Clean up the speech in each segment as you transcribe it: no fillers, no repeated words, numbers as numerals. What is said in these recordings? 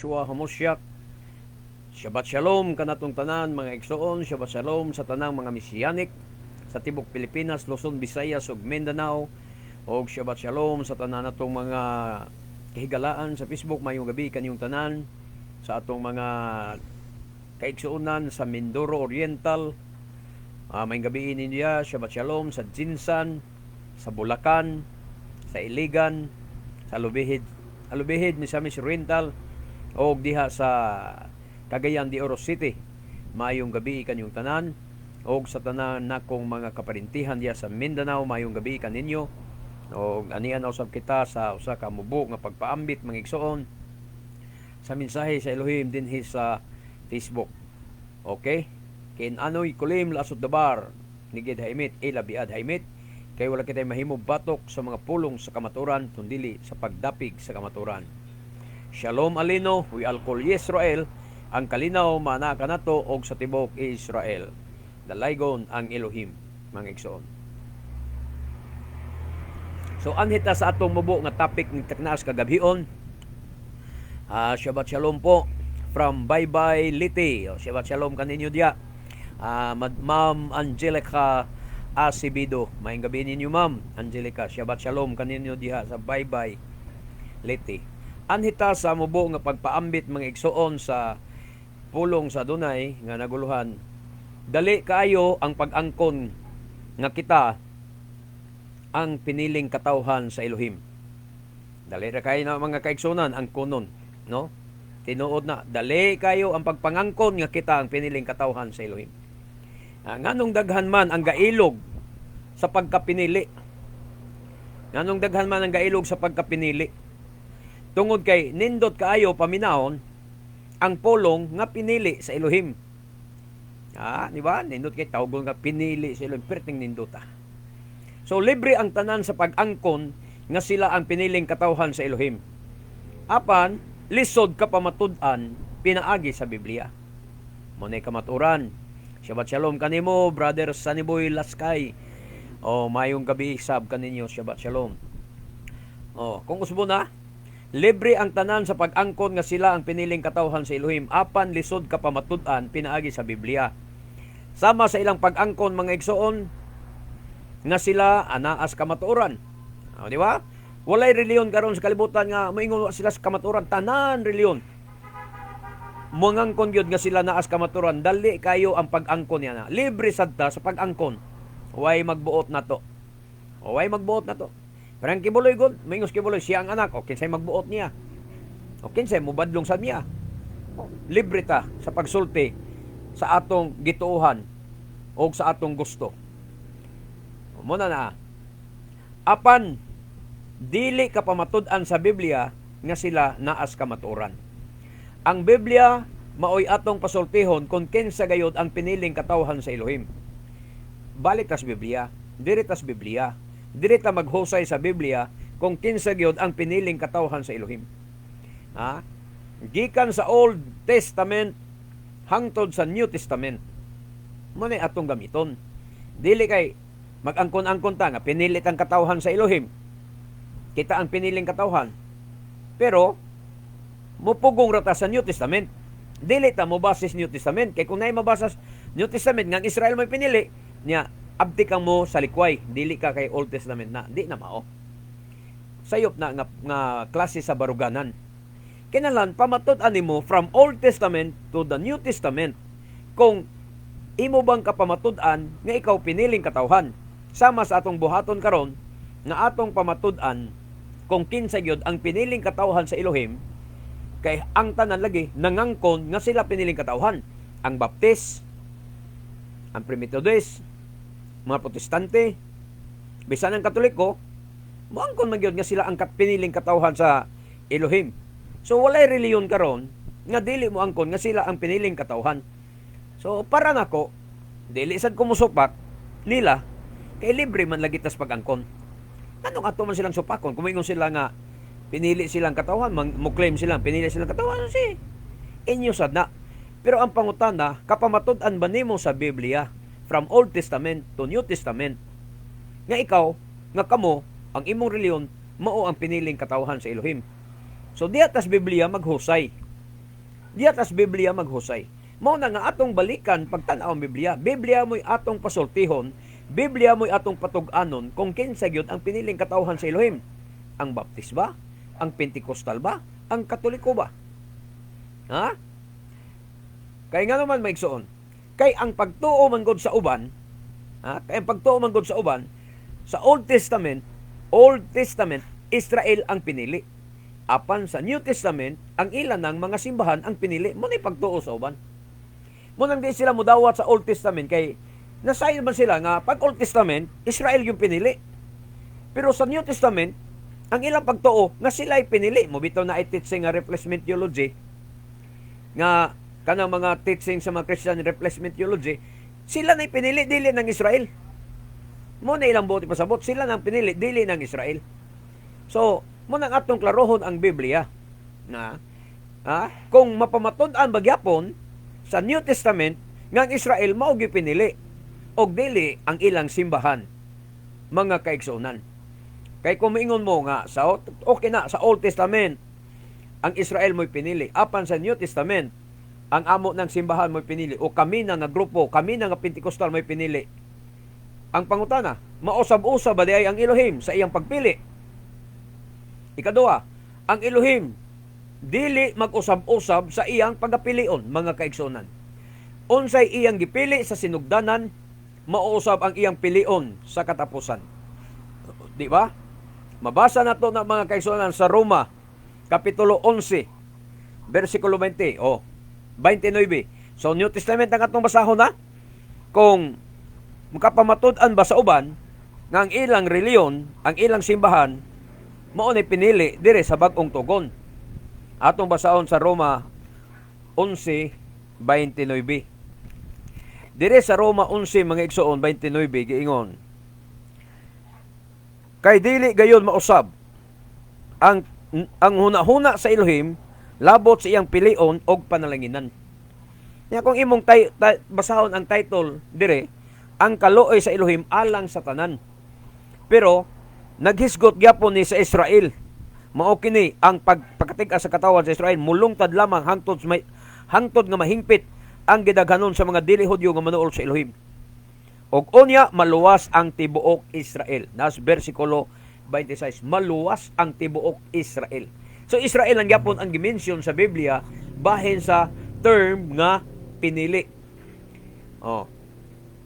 Yeshua Hamosyak. Shabbat Shalom kanatong tanan, mga igsoon, Shabbat Shalom sa tanang mga Messianic sa tibok Pilipinas, Luzon, Visayas ug Mindanao. Og Shabbat Shalom sa tanan natong mga kahigalaan sa Facebook, mayong gabi kaninyong tanan, sa atong mga kaigsuonan sa Mindoro Oriental. Mayong gabi ninyo, Shabbat Shalom sa GenSan, sa Bulacan, sa Iligan, sa Alubijid, Alubijid, Misamis Oriental og diha sa Cagayan de Oro City. Maayong gabi kaninyong tanan og sa tanan nakong mga kaparintihan diha sa Mindanao, maayong gabi kaninyo. Og anian usab kita sa usa ka mubo nga pagpaambit, mga igsoon, sa mensahe sa Elohim dinhi sa Facebook. Okay? Ken anoy kulim lasot dabar nigid haimit ila biad haimit, kay wala kitay mahimo batok sa mga pulong sa kamaturan kundili sa pagdapig sa kamaturan. Shalom alino wi alkol Israel, ang kalinaw mana kanato og sa tibok Israel. Dalaygon ang Elohim, mga igsoon. So anhi ta sa atong mubo nga topic ng taknaas kagabhion. Shabbat Shalom po from Baybay Leyte. O, Shabbat Shalom kaninyo diya. Ma'am Angelica Acevedo. Maayong gabi ninyo, Ma'am Angelica. Shabbat Shalom kaninyo diha sa Baybay Leyte. Anhi ta sa mubo nga pagpaambit, mga igsoon, sa pulong sa Adonay nga naguluhan "Dali kaayo ang pag-angkon nga kita ang piniling katawhan sa Elohim." Dali ra kayo na, mga kaigsunan, ang kunon, no? Tinuod na, dali kayo ang pagpangangkon nga kita ang piniling katawhan sa Elohim. Nganong daghan man ang gailog sa pagkapinili? Nganong daghan man ang gailog sa pagkapinili? Tungod kay nindot kaayo paminahon ang pulong nga pinili sa Elohim. Di ba? Nindot kay tawgon nga pinili sa Elohim, perting nindot ah. So libre ang tanan sa pag-angkon nga sila ang piniling katawhan sa Elohim. Apan lisod ka pamatud-an pinaagi sa Biblia. Mao kamaturan. Shabbat shalom kanimo, Brother Sunnyboy Laskay. Oh, mayong gabi sab kaninyo, Shabbat shalom. Oh, kung usbo na, libre ang tanan sa pag-angkon nga sila ang piniling katawhan sa Elohim, apan lisod ka pamatud-an pinaagi sa Biblia. Sama sa ilang pag-angkon, mga igsoon, nga sila anaas kamatuoran. O, di ba? Walay reliyon karon sa kalibutan nga moingon sila sa kamatuoran, tanan reliyon mangangkon gyud nga sila naas kamatuoran. Dali kayo ang pag-angkon niya na. Libre sad ta sa pag-angkon. Way magbuot nato. O, way magbuot nato. Pero ang Quiboloy gud, moingon Quiboloy siya ang anak, o kinsay magbuot niya? O kinsay mubadlong sa niya? O, libre ta sa pagsulti sa atong gituohan o sa atong gusto. O, muna na. Apan dili ka pamatud-an sa Biblia nga sila naas kamatuoran. Ang Biblia maoy atong pasultihon kung kinsa gayod ang piniling katawhan sa Elohim. Balik tas Biblia, diri tas Biblia. Diri ta maghusay sa Biblia kung kinsa gyud ang piniling katawhan sa Elohim. Ha? Gikan sa Old Testament hangtod sa New Testament. Mao atong gamiton. Dili kay mag-angkon-angkon ta nga pinilit ang katawhan sa Elohim. Kita ang piniling katawhan. Pero mupugong ra ta sa New Testament. Dili ta mobase sa New Testament kay kung naay mabasa sa New Testament nga ang Israel may pinili niya, abti kang mo sa likway, dili ka kay Old Testament na, di na mao. Sayop na nga klase sa baruganan. Kinahanglan pamatud-an nimo from Old Testament to the New Testament kung imo bang kapamatud-an nga ikaw piniling katawhan. Sama sa atong buhaton karon nga atong pamatud-an kung kinsa gyud ang piniling katawhan sa Elohim, kay ang tanan lagi nangangkon nga sila piniling katawhan. Ang Baptist, ang Pre-Methodist, mga Protestante, bisan ang Katoliko, moangkon man gyud nga sila ang piniling katawhan sa Elohim. So walay reliyon karon nga dili mo angkon nga sila ang piniling katawhan. So para nako, dili sad ko mosupak nila kay libre man lagi tas pag-angkon. Anong ato man silang supakon? Kung moingon sila nga pinili silang katawhan, mo claim silang pinili silang katawhan, si inyo sad na. Pero ang pangutana, kapamatud-an ba nimo sa Biblia from Old Testament to New Testament nga ikaw, nga kamo, ang imong reliyon mao ang piniling katawhan sa Elohim? So diha tas Biblia maghusay. Diya tas Biblia maghusay. Mao na nga atong balikan pagtan-aw ang Biblia. Biblia mo'y atong pasultihon, Biblia mo'y atong patug-anon kung kinsa gyud ang piniling katawhan sa Elohim. Ang Baptist ba? Ang Pentecostal ba? Ang Katoliko ba? Ha? Kay nga naman, maigsoon, kay ang pagtuo man gud sa uban, ha? Kay ang pagtuo man gud sa uban, sa Old Testament, Israel ang pinili. Apan sa New Testament, ang ilan ng mga simbahan ang pinili. Mao ni pagtuo sa uban. Mao nang di sila mudawat sa Old Testament kay nasayon man sila nga pag Old Testament, Israel yung pinili. Pero sa New Testament, ang ilang pagtuo nga sila ay pinili. Mao bitaw na teaching nga replacement theology nga kanang mga teaching sa mga Christian replacement theology, sila na pinili, dili ng Israel. Mao na ilang buot ipasabot, sila nang pinili, dili ng Israel. So, mao nang atong klarohon ang Biblia na ha, kung mapamatud-an bagyapon sa New Testament nga ang Israel mao gyud pinili og dili ang ilang simbahan, mga kaigsuonan. Kay kung moingon mo nga sa okay na sa Old Testament ang Israel mo'y pinili, apan sa New Testament ang amo ng simbahan mo'y pinili o kami na nga grupo, kami na nga Pentecostal mo'y pinili. Ang pangutana, mausab-usab ba diay ang Elohim sa iyang pagpili? Ikaduha, ang Elohim dili mag-usab-usab sa iyang pagapilion, mga kaigsuonan. Unsay iyang gipili sa sinugdanan, mauusab ang iyang pilion sa katapusan. Di ba? Mabasa nato na, mga kaigsuonan, sa Roma kapitulo 11 versikulo 20 oh 29. So New Testament ang atong basahon na kung makapamatud-an ba sa uban nga ang ilang reliyon, ang ilang simbahan mao ni pinili dire sa bag-ong tugon. Atong basahon sa Roma 11:29. Dire sa Roma 11, mga igsoon, 29, giingon: "Kay dili gayon mausab ang hunahuna sa Elohim labot sa iyang pilion og panalanginan." Nya kung imong basahon ang title dire, ang kaluoy sa Elohim alang sa tanan. Pero naghisgot gyapon ni sa Israel. Mao kini ang pagkatig sa katawan sa Israel mulungtad lamang hangtod nga mahingpit ang gidaghanon sa mga dili Hudyo nga manuol sa Elohim. Og unya maluwas ang tibuok Israel. Nas versikulo 26, maluwas ang tibuok Israel. So Israel ang gyapon ang gimension sa Biblia bahin sa term nga pinili. Oh.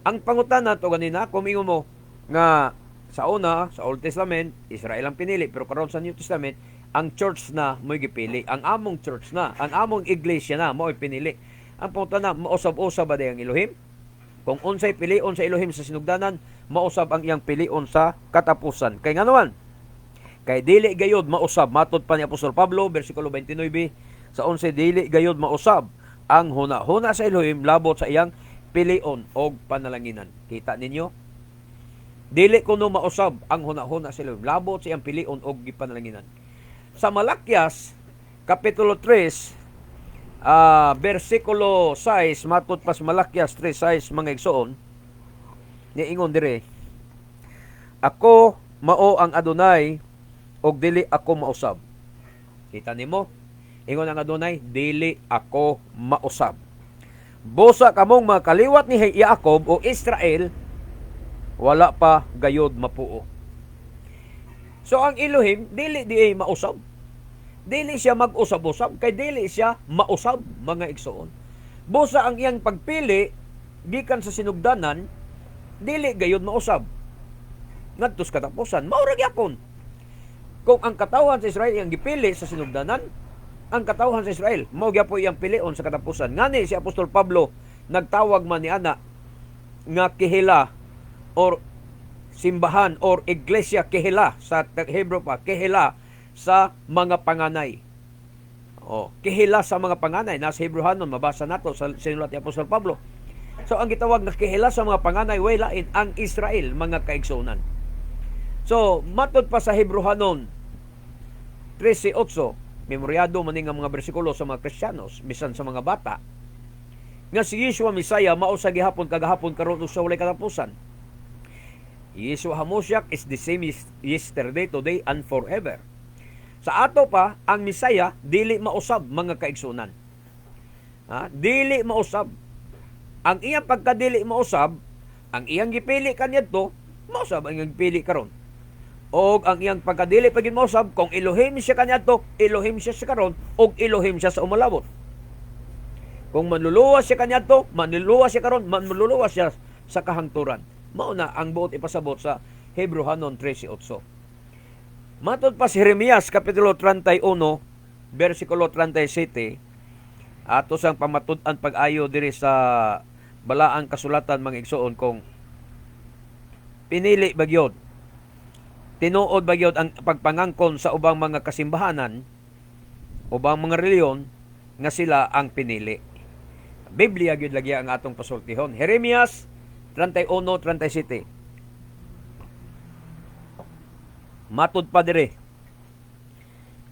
Ang pangutana to ganina, kung ingon mo nga sa una, sa Old Testament, Israel ang pinili, pero karon sa New Testament, ang church na mo'y gipili. Ang among church na, ang among iglesia na mo'y pinili. Ang pangutana, mausab-usab ba ang Elohim? Kung unsay pilion sa Elohim sa sinugdanan, mausab ang iyang pilion sa katapusan. Kay nga naman, kay dili gayod mausab, matod pa ni Apostol Pablo, versikulo 29 sa 11, dili gayod mausab ang huna-huna sa Elohim labot sa iyang pilion og panalanginan. Kita ninyo? Dili kuno mausab ang huna-huna sa Elohim labot sa iyang pilion og gipanalanginan. Sa Malakias kapitulo 3 versikulo 6, matod pas Malakias 3:6, mga igsoon, niingon dire: "Ako mao ang Adonai og dili ako mausab." Kita nimo? Ingon ang Adonai, "Dili ako mausab. Busa kamong mga kaliwat ni Jacob o Israel, wala pa gayod mapuo." So ang Elohim dili di ay mausab. Dili siya mag-usab-usab kay dili siya mausab, mga igsoon. Busa ang iyang pagpili gikan sa sinugdanan dili gayod mausab ngadto sa katapusan. Mao ra gyapon. Kung ang katawhan sa Israel iyang gipili sa sinugdanan, ang katawhan sa Israel mao gyapon iyang pilion sa katapusan. Ngani si Apostol Pablo nagtawag man ni ana nga kehila or simbahan or iglesia, kehila sa Hebrew pa, kehila sa mga panganay. Oh, kehila sa mga panganay nasa Hebrew-hanon, mabasa nato sa sinulat ni Apostol Pablo. So ang gitawag na kehila sa mga panganay way lain ang Israel, mga kaigsuonan. So matod pa sa Hebrew-hanon 13:8, memoryado man nga mga bersikulo sa mga Kristiyanos bisan sa mga bata, nga si Yeshua Mesaya mao sa gihapon, kagahapon, karon ug sa walay katapusan. Yeshua HaMoshiach is the same yesterday, today, and forever. Sa ato pa, ang Mesaya dili mausab, mga kaigsunan. Ha? Dili mausab. Ang iyang pagkadili mausab, ang iyang gipili kaniadto, mausab ang iyang gipili karon. Og ang iyang pagkadili pa gyud mausab, kung Elohim siya kaniadto, Elohim siya sa karon, og Elohim siya sa umalabot. Kung manluluwas siya kaniadto, manluluwas siya karon, manluluwas siya sa kahangturan. Mao na ang buot ipasabot sa Hebreohanon 13:8. Matod pa si Jeremias kapitulo 31 bersikulo 37, ato sang pamatud-an pag-ayo diri sa balaang kasulatan, mga igsoon, kung pinili ba gyud, tinuod ba gyud ang pagpangangkon sa ubang mga kasimbahanan, ubang mga reliyon nga sila ang pinili. Biblia gyud lagi ang atong pasultihon. Jeremias 31:37. Matud pa dire: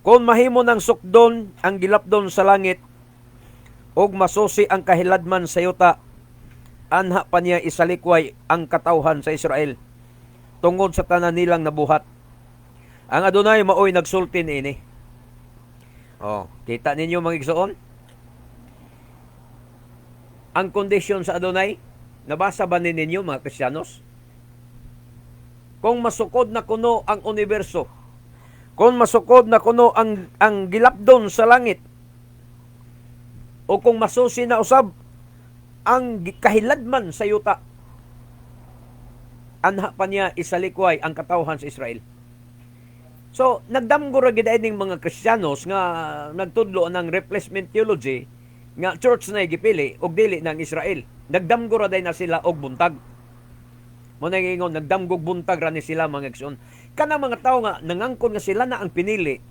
"Kung mahimo ng sukdon ang gilapdon sa langit ug masusi ang kahiladman sa yuta, anha pa niya isalikway ang katawhan sa Israel tungod sa tanan nilang nabuhat. Ang Adunay maoy nagsulti niini." Oh, kita ninyo, mga igsoon? Ang kondisyon sa Adonai, nabasa ba ni ninyo, mga Kristiyanos? Kung masukod na kuno ang universo, kung masukod na kuno ang gilapdon sa langit, o kung masusi na usab ang kahiladman sa yuta, anha pa niya isalikway ang katawhan sa Israel. So, nagdamgo ra gid ning mga Kristiyanos nga nagtudlo ng replacement theology nga church na gipili og dili ng Israel. Nagdamgo ra day na sila og buntag. Mo na ingon, nagdamgog buntag ra ni sila, mga igsoon. Kanang mga tawo nga nangangkon nga sila na ang pinili,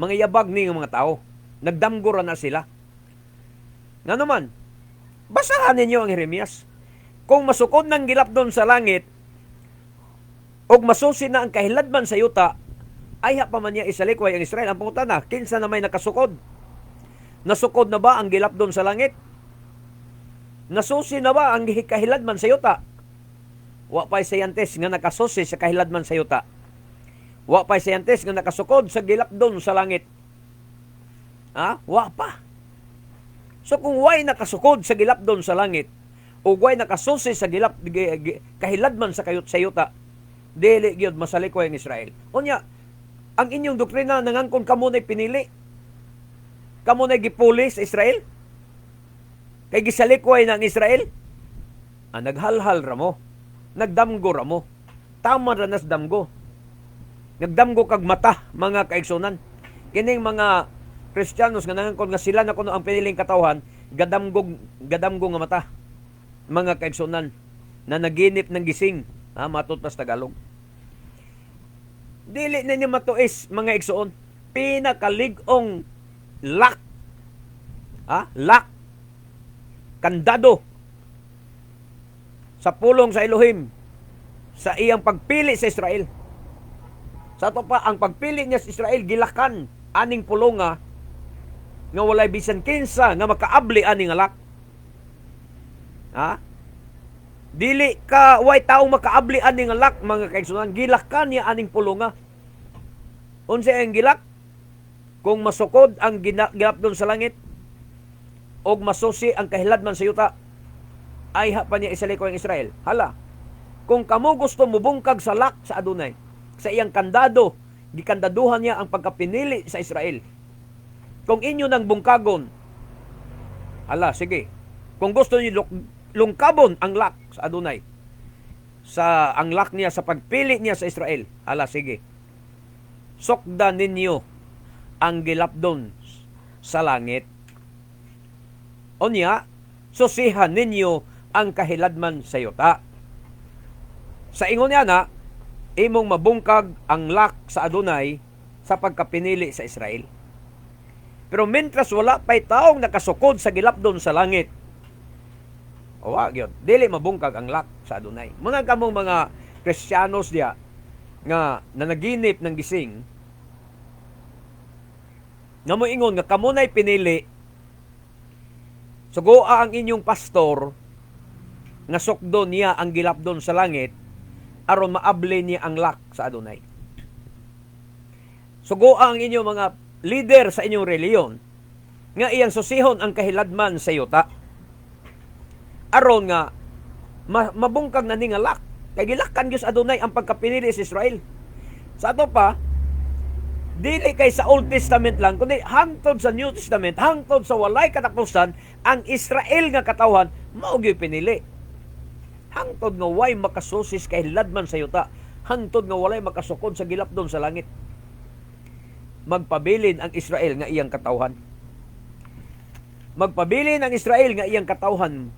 mga yabag ni nga mga tao. Nagdamgo ra na sila. Nga naman, basahan ninyo ang Jeremias. Kung masukod ng gilapdon sa langit, og masusi na ang kahiladman sa yuta, ayha pa man niya isalikway ang Israel. Ang pangutana, kinsa na may nakasukod? Nasukod na ba ang gilapdon sa langit? Nasusi na ba ang kahiladman sa yuta? Wa pa'y scientist nga nakasusi sa kahiladman sa yuta. Wa pa'y scientist nga nakasukod sa gilapdon sa langit. Ha? Wa pa. So kung way nakasukod sa gilapdon sa langit, o way nakasusi sa kahiladman sa yuta, dili gyud masalikoy ang Israel. Unya, ang inyong doktrina nangangkon kamo na'y pinili. Kamo na'y gipuli sa Israel. Kay gisalikway na ang Israel. Ah, naghalhal ra mo. Nagdamgo ra mo. Tama ra nas damgo. Nagdamgo kag mata, mga kaigsunan. Kining mga Kristiyanos nga nangangkon nga sila na kuno ang piniling katawhan, gadamgog gadamgo nga mata. Mga kaigsunan, na naginip ng gising, ha, matut pa sa Tagalog. Dili na niyo matuis, mga igsoon. Pinakalig-ong lock. Ha? Lock. Kandado sa pulong sa Elohim sa iyang pagpili sa Israel. Sa ato pa, ang pagpili niya sa Israel, gilakan aning pulonga nga walay bisan kinsa nga makaabli ani nga lock. Ha? Dili ka way taong makaabli ani nga lock, mga kaigsunan, gilakan niya aning pulonga. Unsa ang gilak? Kung masukod ang gilapdon sa langit og masusi ang kahiladman sa yuta, ayha pa niya isalikoy ang Israel. Hala, kung kamo gusto mubungkag sa lock sa Adunay, sa iyang kandado, gikandaduhan niya ang pagkapinili sa Israel. Kung inyo nang bungkagon, hala, sige. Kung gusto niyo lungkabon ang lock sa Adunay, sa ang lock niya sa pagpili niya sa Israel, hala, sige. Sukda ninyo ang gilapdon sa langit. Unya, susihan ninyo ang kahiladman sa yuta. Sa ingon niya na, imong mabungkag ang lock sa Adunay sa pagkapinili sa Israel. Pero mentras wala pa'y taong nakasukod sa gilapdon sa langit, wa gyud, dili mabungkag ang lock sa Adunay. Muna kamong mga Kristiyanos diya nga nanaginip ng gising, nga moingon nga kamo na'y pinili, sugoa ang inyong pastor nga sukdon niya ang gilapdon sa langit aron maabli niya ang lock sa Adunay. Sugoa ang inyong mga leader sa inyong reliyon Nga iyang susihon ang kahiladman sa yuta. Aron nga mabungkag na ni nga lock. Kay gilakkan gyud sa Adunay ang pagkapinili sa Israel. Sa ato pa, dili kay sa Old Testament lang, kundi hangtod sa New Testament, hangtod sa walay katapusan, ang Israel nga katawhan mao gyud pinili. Hangtod nga way makasusis kay ladman sa yuta, hangtod nga walay makasukod sa gilapdon sa langit. Magpabilin ang Israel nga iyang katawhan. Magpabilin ang Israel nga iyang katawhan,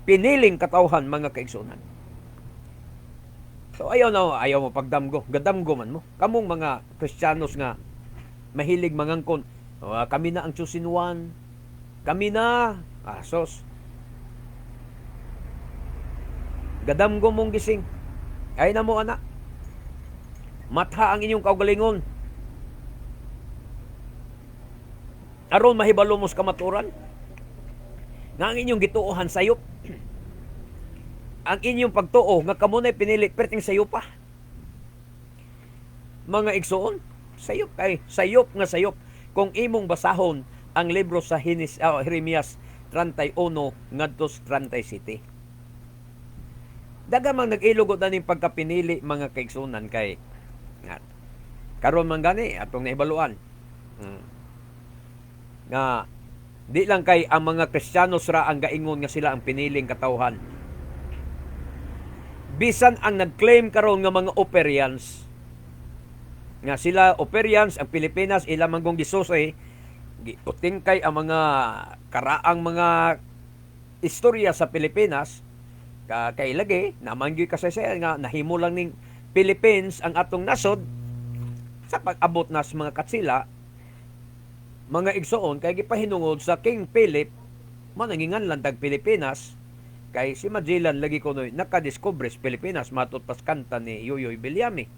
piniling katawhan, mga kaigsunan. So ayaw na ayaw mo pagdamgo, gadamgo man mo. Kamong mga Kristiyanos nga mahilig mangangkon, "Oh, kami na ang chosen one. Kami na." Asos. Gadamgo mong gising. Ay na mo ana. Matha ang inyong kaugalingon. Aron mahibalo mo sa kamaturan nga ang inyong gituohan sayop. Ang inyong pagtuo nga kamo na'y pinili perting sayo pa. Mga igsoon, sayop kay sayop nga sayop kung imong basahon ang libro sa Jeremias 31 ngadto 37. Daga mang nag-ilugod aning pagkapinili, mga kaigsunan, kay nga karon man gani atong nahibaluan nga di lang kay ang mga Kristiyanos ra ang gaingon nga sila ang piniling katawhan. Bisan ang nag-claim karon nga mga Operians nga sila Operians, ang Pilipinas ila man gong gisusay, giutingkay ang mga karaang mga istorya sa Pilipinas ka kay lagi naman gyud kasaysayan nga nahimo lang ning Philippines ang atong nasod sa pag-abot na sa mga Katsila, mga igsoon, kay gipahinungod sa King Philip man ang ginganlan tag Pilipinas, kay si Magellan lagi kunoy nakadiskubre sa Pilipinas, matud pas kanta ni Yoyoy Villame.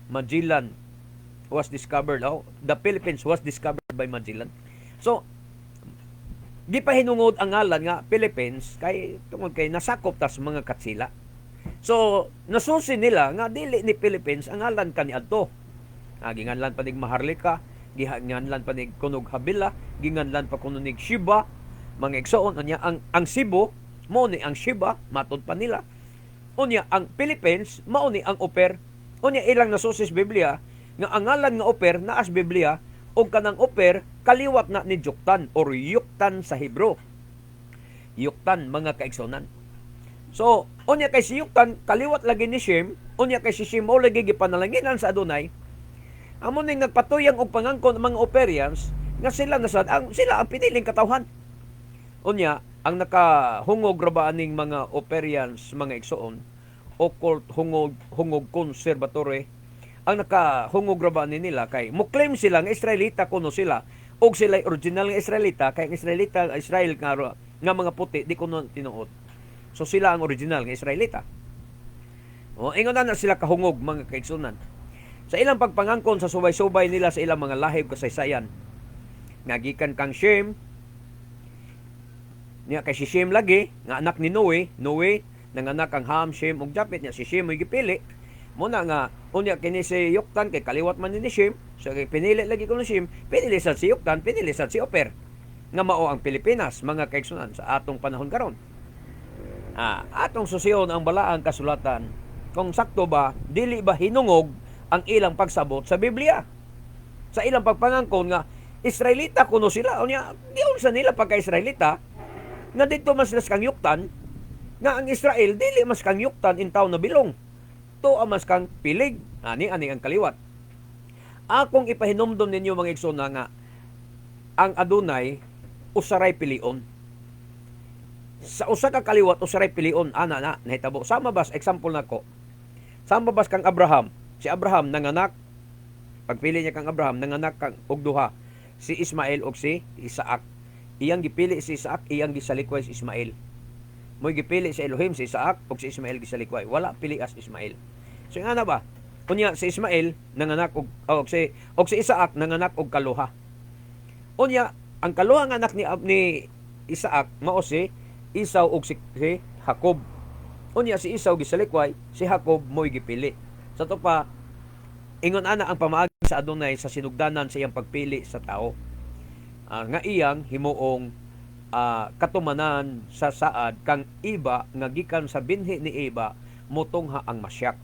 Magellan was discovered, oh, the Philippines was discovered by Magellan. So gipahinungod ang ngalan nga Philippines kay tungod kay nasakop tas mga Katsila. So nasusi nila nga dili ni Philippines ang ngalan kaniadto. Ginganlan pa nig Maharlika, giganlan pa nig kunog Habila, ginganlan pa kuno nig Shiba, mga igsoon. Unya ang Cebu mao ni ang Shiba, matud pa nila. Unya ang Philippines mao ni ang Ophir. Unya ilang nasusis Biblia nga ang ngalan nga Ophir naas Biblia, ug kanang Ophir kaliwat na ni Joktan or Yuktan sa Hebrew. Yuktan, mga kaigsunan. So unya kay si Yuktan kaliwat lagi ni Shem, unya kay si Shem mao lagi gipanalanginan sa Adonay. Amo ning nagpatuyang og pangangkon ang mga Operians nga sila na sad ang sila ang piniling katawhan. Unya ang nakahungog ra ba aning mga Operians, mga igsoon, occult hungog, hungog conservatory, ang nakahungog ra ba ani nila kay mo-claim sila nga Israelita kuno sila og sila original nga Israelita, kay ang Israelita, Israel nga mga puti di kuno tinuod. So sila ang original nga Israelita. O ingon na sila kahungog, mga kaigsunan. Sa ilang pagpangangkon sa subay-subay nila sa ilang mga lahib kasaysayan nga gikan kang Shem, niya kay si Shem lagi nga anak ni Noe. Noe nanganak ang Ham, Shem ug Japet, niya si Shem mo'y gipili mo na nga unya kini si Yoktan kay kaliwat man ni Shem. So kay pinili lagi kuno Shem, pinili sad si Yoktan, pinili sad si Oper nga mao ang Pilipinas, mga kaigsunan, sa atong panahon karon. Atong susiyon ang balaang kasulatan kung sakto ba, dili ba hinungog ang ilang pagsabot sa Biblia sa ilang pagpangangkon nga Israelita kuno sila. Unya giunsa nila pagka Israelita nga dito mas sila kang Yuktan, nga ang Israel dili mas kang Yuktan in taon na bilong to mas kang Pilig ani ani ang kaliwat. Akong ipahinumdom ninyo, mga igsoon, nga ang Adunay usaray pilion sa usa ka kaliwat, usaray pilion ana na nahitabo. Sama bas example nako, sama bas kang Abraham. Si Abraham nanganak, pagpili niya kang Abraham nanganak kang og duha, si Ismael ug si Isaac. Iyang gipili si Isaac, iyang gisalikway si Ismael. Mo'y gipili si Elohim si Isaac ug si Ismael gisalikway. Wala pili as Ismael. So nga na ba? Unya si Ismael nanganak og si Isaac nanganak og kaluha. Unya ang kaluha nga anak ni Isaac mao si Esau ug si Jacob. Unya si Esau gisalikway, si Jacob mo'y gipili. Sa to pa, ingon ana ang pamaagi sa Adonay sa sinugdanan sa iyang pagpili sa tao. nga iyang himuong katumanan sa saad kang Eva nga gikan sa binhi ni Eva motungha ang Masyak,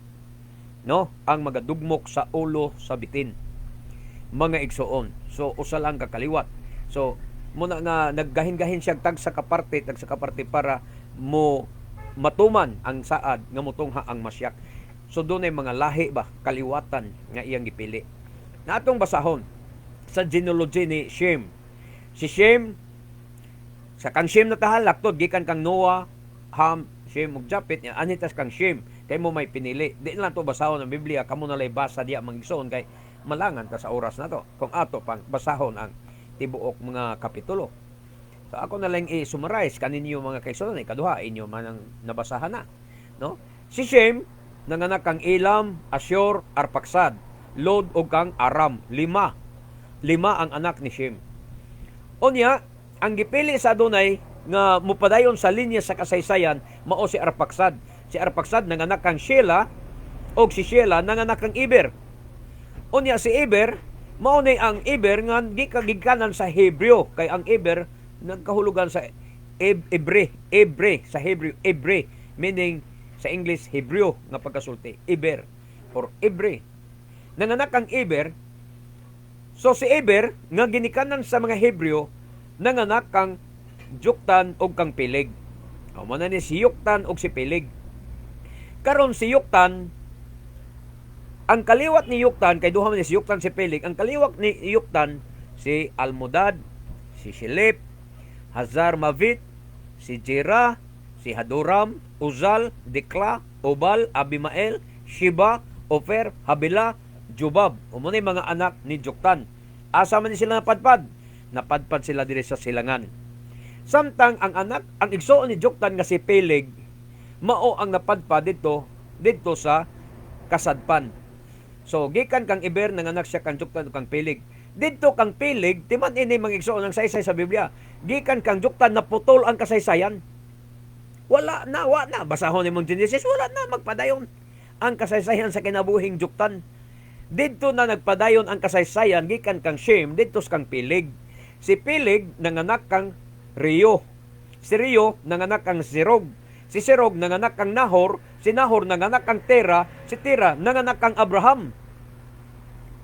no, ang magadugmok sa ulo sa bitin, mga igsoon. So usa lang ka kaliwat. So muna nga naggahin-gahin siya tagsa ka parte para mo matuman ang saad nga motungha ang Masyak. So dunay mga lahi ba, kaliwatan nga iyang gipili. Na atong basahon sa genealogy ni Shem. Si Shem, sa kang Shem na taha, laktod gikan kang Noah, Ham, Shem ug Japet. Anhi tas kang Shem kay mo may pinili. Di na lang to basahon ang Biblia, kamo na lay basa diya, mga igsoon, kay malangan ta sa oras na to kung ato pang basahon ang tibuok mga kapitulo. So ako na lang i-summarize kaninyo, mga kaigsuonan, ikaduha inyo man ang nabasahan na, no? Si Shem nanganak kang Elam, Ashur, Arpaksad, Lod ug kang Aram. Lima. Lima ang anak ni Shem. Unya, ang gipili sa Adonay nga mupadayon sa linya sa kasaysayan mao si Arpaksad. Si Arpaksad nanganak kang Shela og si Shela nanganak kang Eber. Unya si Eber mao ni ang Eber nga gikanan sa Hebreo, kay ang Eber nagkahulugan sa Ebre, Ebre sa Hebreo, Ebre meaning sa English Hebreo nga pagkasulti, Eber or Ebre. Nanganak ang Eber. So si Eber nga ginikanan sa mga Hebreo nanganak kang Joktan og kang Peleg. O mo na ni si Yoktan og si Peleg. Karon si Yoktan, ang kaliwat ni Yoktan, kay duha man ni si Yoktan, si Peleg, ang kaliwat ni Yoktan si Almodad, si Shilep, Hazar Mavit, si Jera, si Hadoram, Uzal, Dikla, Obal, Abimael, Shiba, Ofer, Habila, Jobab. O mo na mga anak ni Joktan. Asa man ni sila napadpad? Napadpad sila diri sa silangan. Samtang ang anak, ang igsoon ni Joktan nga si Peleg, mao ang napadpad dito didto sa kasadpan. So gikan kang Eber nanganak siya kang Joktan ug kang Peleg. Didto kang Peleg, timan ini, mga igsoon, ang saysay sa Biblia. Gikan kang Joktan naputol ang kasaysayan. Wala na, wa na. Basahon nimong Genesis, wala na magpadayon ang kasaysayan sa kinabuhing Joktan. Didto na nagpadayon ang kasaysayan gikan kang Shem didto sa kang Peleg. Si Peleg nanganak kang Reu. Si Reu nanganak kang Serug. Si Serug nanganak kang Nahor, si Nahor nanganak kang Tera, si Tera nanganak kang Abraham.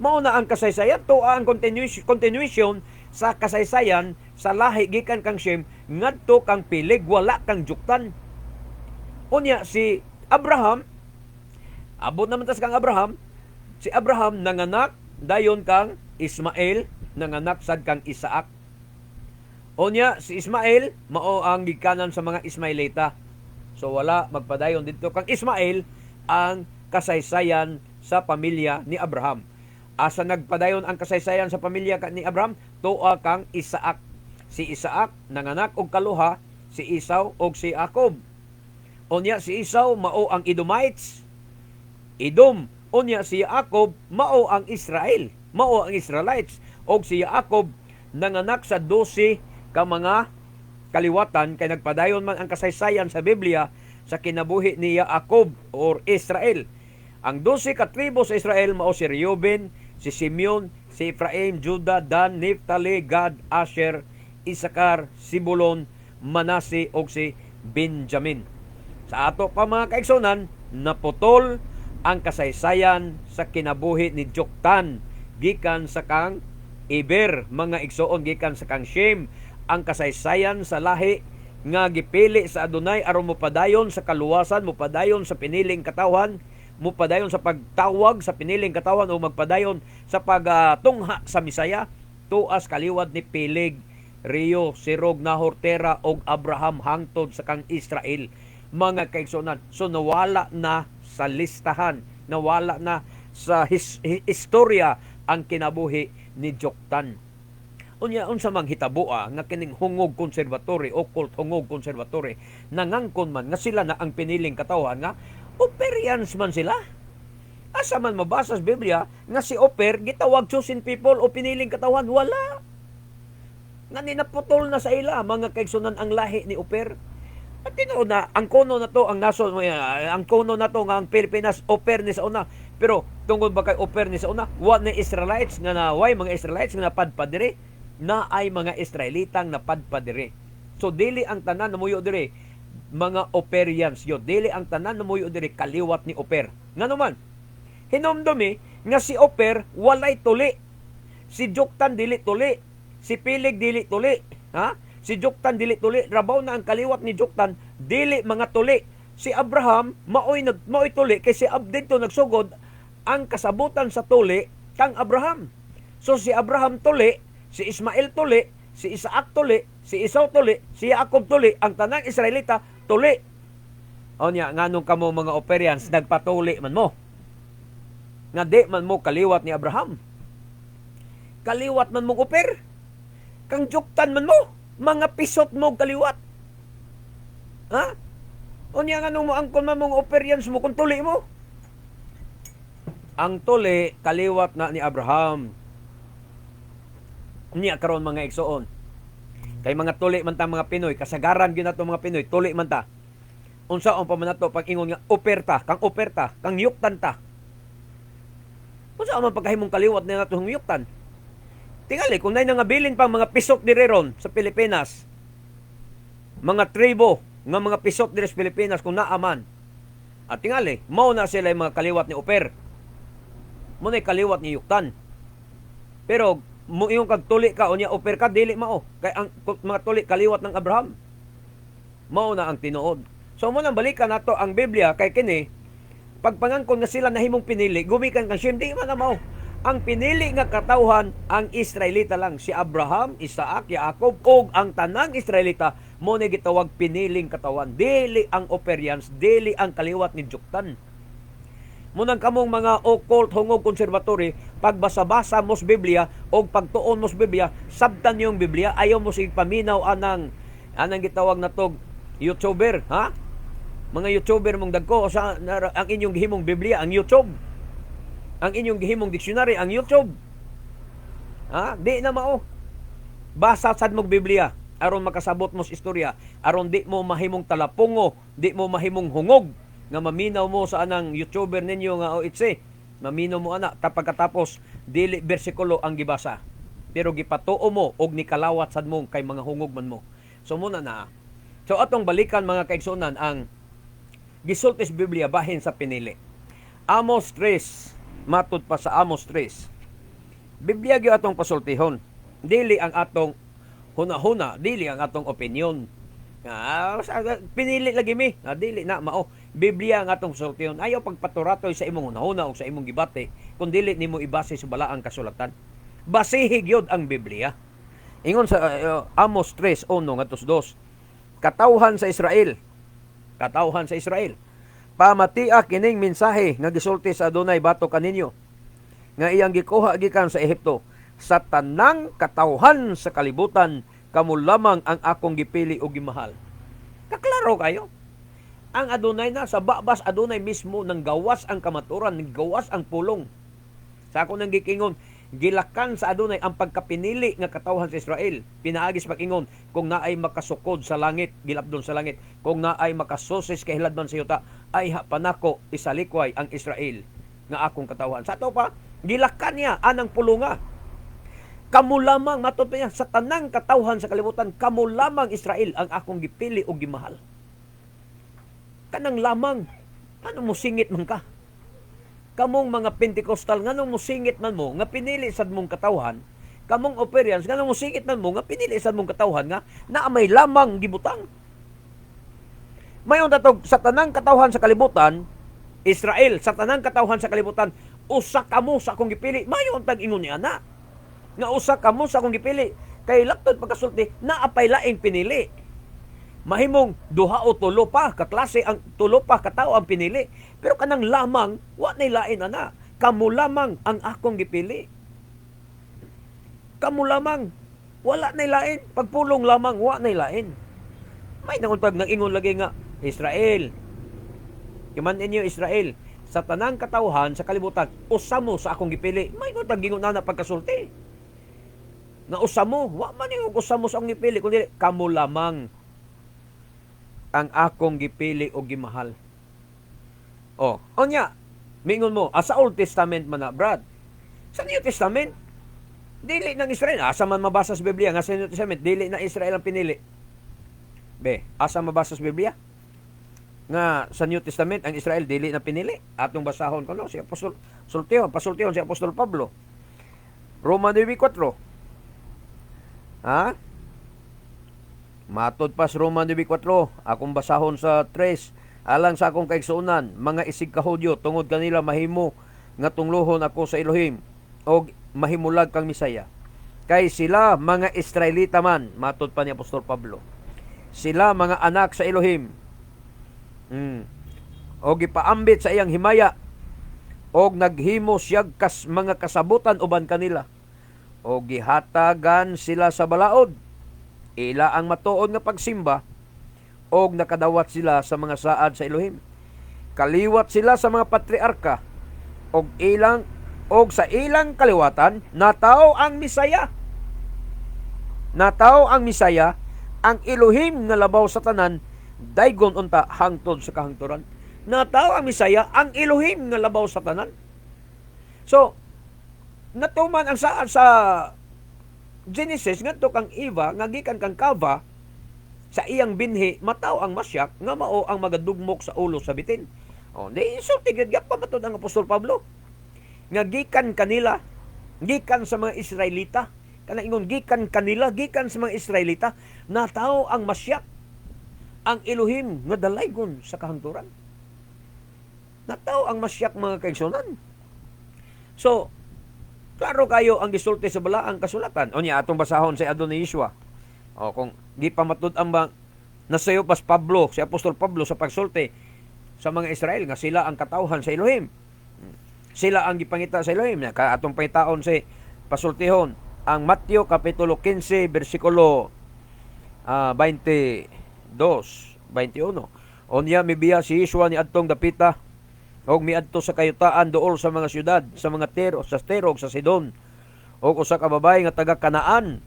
Mao na ang kasaysayan, to ang continuation sa kasaysayan sa lahi gikan kang Shem ngadto kang Peleg, wala kang Joktan. Unya si Abraham, abot naman tas kang Abraham. Si Abraham nanganak dayon kang Ismael, nanganak sad kang Isaac. Unya si Ismael mao ang gikanan sa mga Ismaelita. So wala magpadayon didto kang Ismael ang kasaysayan sa pamilya ni Abraham. Asa nagpadayon ang kasaysayan sa pamilya ni Abraham? Tuwa kang Isaac. Si Isaac nanganak og kaluha, si Esau og si Jacob. Unya si Esau mao ang Edomites. Edom. Unya si Jacob mao ang Israel, mao ang Israelites. Og si Jacob nanganak sa 12 ka mga kaliwatan kay nagpadayon man ang kasaysayan sa Biblia sa kinabuhi ni Jacob or Israel. Ang 12 ka tribo sa Israel mao si Reuben, si Simeon, si Ephraim, Judah, Dan, Naphtali, Gad, Asher, Isakar, Zebulon, Manase ug si Benjamin. Sa ato pa, mga kaigsunan, naputol ang kasaysayan sa kinabuhi ni Joktan gikan sa kang Eber, mga igsoon, gikan sa kang Shem ang kasaysayan sa lahi nga gipili sa Adonay aron mopadayon sa kaluwasan, mopadayon sa piniling katawhan, mopadayon sa pagtawag sa piniling katawhan o magpadayon sa pagtungha sa Misaya, tuas kaliwat ni Peleg, Reu, Serug, Nahor, Tera og Abraham hangtod sa kang Israel, mga kaigsuonan. So nawala na sa listahan, nawala na sa istorya ang kinabuhi ni Joktan. Unya unsa mang hitaboa nga kining Hungog Conservatory, Occult Hungog Conservatory, nangangkon man nga sila na ang piniling katawhan nga Operians man sila? Asa man mabasa sa Biblia nga si Oper gitawag chosen people o piniling katawhan? Wala. Nga ni naputol na sa ila, mga kaigsunan, ang lahi ni Oper. At tinuod na, ang kono na to, ang naso, ang kono na to nga ang Pilipinas, Oper ni sa una. Pero tungod ba kay Oper ni sa una, wa na Israelites nga naway mga Israelites nga napadpad diri. Naay mga Israelitang napadpad diri. So dili ang tanan namuyo diri mga Operians yun. Dili ang tanan namuyo diri kaliwat ni Oper. Ngano man? Hinumdumi nga si Oper walay tuli. Si Joktan dili tuli. Si Pilig dili tuli. Ha? Si Joktan dili tuli. Rabaw na ang kaliwat ni Joktan dili mga tuli. Si Abraham maoy tuli kay si Ab didto nagsugod ang kasabutan sa tuli kang Abraham. So si Abraham tuli, si Ismael tuli, si Isaac tuli, si Esau tuli, si Jacob tuli, ang tanang Israelita tuli. O niya, nganong kamo mga Operians nagpatuli man mo? Nga di man mo kaliwat ni Abraham. Kaliwat man mong Oper. Kang Joktan man mo, mga pisot mo kaliwat. Ha? O niya, nganong mo angkon man mong Operians mo kung tuli mo? Ang tuli kaliwat na ni Abraham. Niya karon, mga igsoon. Kay mga tuli man ta mga Pinoy, kasagaran gyud nato mga Pinoy, tuli man ta. Unsaon pa man nato pag ingon nga operta, kang operta, kang yuktan ta? Unsa man pagkahimong kaliwat na nato ng yuktan? Tingali kung nay nangabilin pang mga pisot diri ron sa Pilipinas. Mga tribo nga mga pisot diri sa Pilipinas kung naaman. At tingali, mao na sila yung mga kaliwat ni Oper. Mo na kaliwat ni Yuktan. Pero mo iyong kag tuli ka unya Oper ka, dili mao kay ang mga tuli kaliwat ng Abraham. Mao na ang tinuod. So mo nang balikan nato ang Biblia kay kini pagpangangkon nga sila nahimong pinili gumikan kang Shem, di man na mao. Ang pinili nga katawhan ang Israelita lang, si Abraham, Isaac, Jacob ug ang tanang Israelita mo ni gitawag piniling katawan. Dili ang Operians, dili ang kaliwat ni Joktan. Munang kamong mga occult, hungog, conservatory, pagbasa-basa mo sa Biblia o pagtuon mo sa Biblia, sabtan yung Biblia, ayaw mo sig paminaw anang gitawag na tog YouTuber, ha? Mga YouTuber mong dagko sa ang inyong gihimong Biblia, ang YouTube. Ang inyong gihimong dictionary, ang YouTube. Ha? Di na mao. Basa sad mong Biblia aron makasabot mo sa istorya, aron di mo mahimong talapungo, di mo mahimong hungog nga maminaw mo sa anang YouTuber ninyo nga OHC. Maminaw mo ana ta pagkatapos dili bersikulo ang gibasa. Pero gipatuo mo og nikalawat sad mo kay mga hungog man mo. So muna na. So atong balikan, mga kaigsunan, ang gisulti sa Biblia bahin sa pinili. Amos 3, matud pa sa Amos 3. Biblia gyud atong pasultihon. Dili ang atong hunahuna, dili ang atong opinion. Ah, pinili lagi mi. Ah, dili na mao. Biblia ang atong pasultihon. Ayaw pagpaturatoy sa imong hunahuna o sa imong gibati kung dili nimo ibase sa balaang kasulatan. Basihi gyud ang Biblia. Ingon sa Amos 3:1 ngadto sa 2. Katawhan sa Israel. Katawhan sa Israel. Pamatia kining mensahe nga gisulti sa Adunay batok kaninyo nga iyang gikuha gikan sa Ehipto. Sa tanang katawhan sa kalibutan, kamo lamang ang akong gipili o gimahal. Kaklaro kayo. Ang Adunay na sa babas Adunay mismo nang gawas ang kamaturan, nang gawas ang pulong. Sa ako nang gikingon, gilakan sa Adunay ang pagkapinili nga katawhan sa Israel. Pinaagis pag-ingon, kung naay makasukod sa langit, gilabdon sa langit, kung naay makasusis kay hiladman sa yuta, ay panako isalikway ang Israel nga akong katawhan. Sa ato pa, gilakan niya anang pulunga. Kamo lamang, matod pa niya, sa tanang katawhan sa kalibutan, kamo lamang Israel ang akong gipili o gimahal. Kanang lamang, ano mo singit man ka? Kamong mga Pentecostal, nganong mo singit man mo, nga pinili sad mong katawhan, kamong Operians, nganong mo singit man mo, nga pinili sad mong katawhan, nga naa may lamang gibutang. Mayon tatog, sa tanang katawhan sa kalibutan, Israel, sa tanang katawhan sa kalibutan, usa kamo sa akong gipili. Mayon tag ingon niya na. Nga usa kamo sa akong gipili. Kay laktod pagkasulti, naapay laing pinili. Mahimong duha o tulo pa kaklase ang tulo pa katao ang pinili. Pero kanang lamang, wa nay lain ana. Kamo lamang ang akong gipili. Kamo lamang, wala nay lain. Pagpulong lamang, wa nay lain. May nanguntag nang ingon lagi nga Israel. Kiman inyo Israel, sa tanang katawhan sa kalibutan, usa mo sa akong gipili. May nguntag gingon na pagkasulti. Nga usa mo, wa man yung usa mo sa akong gipili, kundi kamo lamang ang akong gipili o gimahal. Oh, onya, mingon mo, sa Old Testament man na, Brad. Sa New Testament, Dili ng Israel. Asa man mabasa sa Biblia nga sa New Testament, dili na Israel ang pinili? Be, asa mabasa sa Biblia nga sa New Testament ang Israel dili na pinili? Atong basahon kuno si Apostol sultihon, pasultihon si Apostol Pablo. Roma 9:4. Ha? Matod pa sa Roma 9:4, akong basahon sa 3, alang sa akong kaigsuonan, mga isig ka Hudyo, tungod kanila mahimo nga tunglohon ako sa Elohim og mahimulag kang Misaya. Kay sila mga Israelita man, matod pa ni Apostol Pablo. Sila mga anak sa Elohim. Og gipaambit sa iyang himaya og naghimo siya kas mga kasabutan uban kanila. Og gihatagan sila sa balaod. Ila ang matuod nga pagsimba og nakadawat sila sa mga saad sa Elohim. Kaliwat sila sa mga patriarka og ilang og sa ilang kaliwatan natawo ang Misaya. Natawo ang Misaya, ang Elohim nga labaw sa tanan, daygon unta hangtod sa kahangturan. Natawo ang Misaya, ang Elohim nga labaw sa tanan. So, natuman ang saad sa Genesis ngadto kang Eva nga gikan kang Kava, sa iyang binhi mataw ang Masyak nga mao ang magadugmok sa ulo sa bitin. Oh, di sulti gyud pa matud ang Apostol Pablo nga gikan kanila, gikan sa mga Israelita, kanang ingon gikan kanila, gikan sa mga Israelita natawo ang Masyak, ang Elohim nga dalaygon sa kahangturan. Natawo ang Masyak, mga kaigsunan. So, klaro kayo ang gisulti sa balaang kasulatan. O niya, atong basahon sa Adonai Yeshua. O kung di pa matud-an ba nasayo pas Pablo, si Apostol Pablo sa pagsulti sa mga Israel nga sila ang katawhan sa Elohim. Sila ang gipangita sa Elohim. Ka atong pangitaon si pasultihon ang Mateo kapitulo 15 bersikulo 22, 21. Unya mibiya si Yeshua ni adtong dapita og miadto sa kayutaan duol sa mga syudad sa mga Tiro, sa Tiro ug sa Sidon. Og usa ka babaye nga taga Kanaan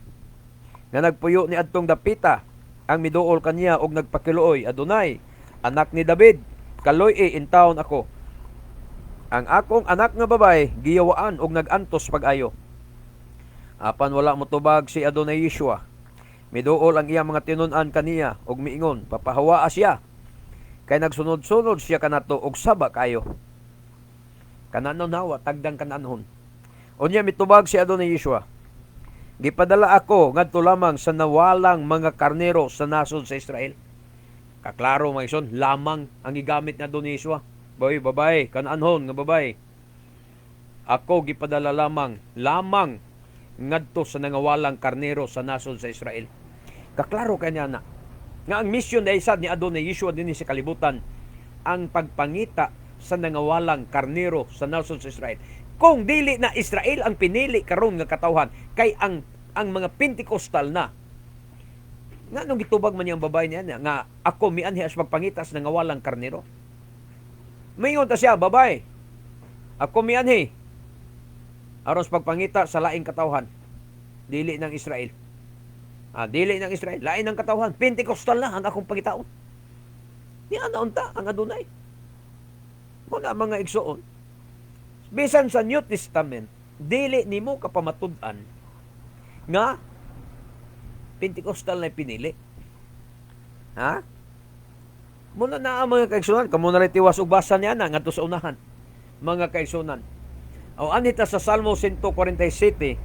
nga nagpuyo ni adtong dapita ang miduol kaniya og nagpakiluoy, "Adonay, anak ni David, kaluy-i intawon ako. Ang akong anak nga babaye giyawaan og nag-antos pag-ayo." Apan wala motubag si Adonai Yeshua. Miduol ang iyang mga tinun-an kaniya og miingon, "Papahawaa siya. Kay nagsunod-sunod siya kanato og saba kayo." Kananon hawa, tagdang kananhon. Unya mitubag si Adonai Yeshua, "Gipadala ako ngadto lamang sa nawalang mga karnero sa nasod sa Israel." Kaklaro, mga igsoon, lamang ang gigamit ni Adonai Yeshua. Boy, babae, kananhon nga babae. Ako gipadala lamang, lamang ngadto sa nangawalang karnero sa nasod sa Israel. Kaklaro kanya na nga ang mission na sad ni Adonai Yeshua dinhi sa kalibutan ang pagpangita sa nangawalang karnero sa nasod sa Israel. Kung dili na Israel ang pinili karon nga katawhan, kay ang mga Pentecostal na nga nung gitubag man niyang babae niya nga ako mianhi as pagpangita sa nangawalang karnero. Mingon ta siya, "Babae, ako mianhi aron sa pagpangita sa laing katawhan, dili ng Israel. Ah, dili ng Israel, lain ng katawhan, Pentecostal na ang akong pangitaon." Ni ana unta ang Adonai. Mga mga igsoon, bisan sa New Testament, dili nimo kapamatud-an nga Pentecostal na pinili. Ha? Muna na ang mga kaigsunan, kamo na rin tiwas og basa niya na ngadto sa unahan. Mga kaigsunan. O anita sa Salmo 147.